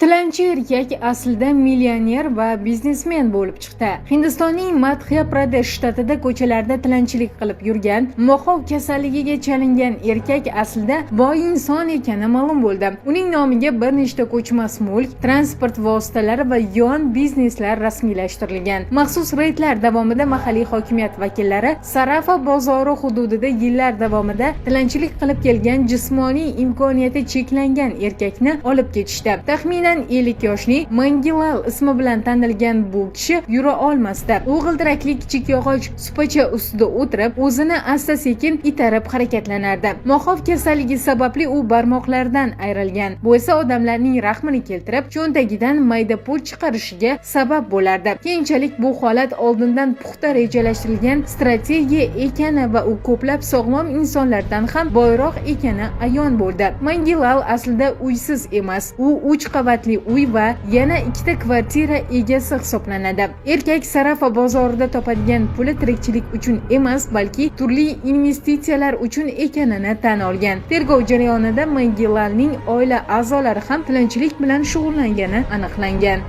Tilanchi erkak aslida millioner va biznesmen bo'lib chiqdi. Hindistonning Madhya Pradesh shtatida ko'chalarda tilanchilik qilib yurgan, mo'xov kasalligiga chalingan erkak aslida boy inson ekani ma'lum bo'ldi. Uning nomiga bir nechta ko'chmas mulk, transport vositalari va yon bizneslar rasmiylashtirilgan. Maxsus reydlar davomida mahalliy hokimiyat vakillari Sarafa bozori hududida yillar davomida tilanchilik qilib kelgan, jismoniy imkoniyati cheklangan erkakni olib ketishdi. Taxminan 50 yoshli Mangilal ismi bilan tanilgan bu kishi yura olmasdi. U g'ildirakli kichik yog'och supacha ustida o'tirib, o'zini asta-sekin itarib harakatlanardi. Moxov kasalligi sababli u barmoqlaridan ayrilgan. Bu esa odamlarning rahmini keltirib, cho'ntagidan mayda pul chiqarishiga sabab bo'lardi. Keyinchalik bu holat oldindan puxta rejalashtirilgan strategiya ekani va u ko'plab sog'lom insonlardan ham boyroq ekani ayon bo'ldi. Mangilal aslida uysiz emas. U uch qavatli uy va yana ikkita kvartira egasi hisoblanadi. Erkak Sarafa bozorida topadigan puli tirikchilik uchun emas, balki turli investitsiyalar uchun ekanini tan olgan. Tergov jarayonida Mangilalning oila a'zolari ham tilanchilik bilan shug'ullangani aniqlangan.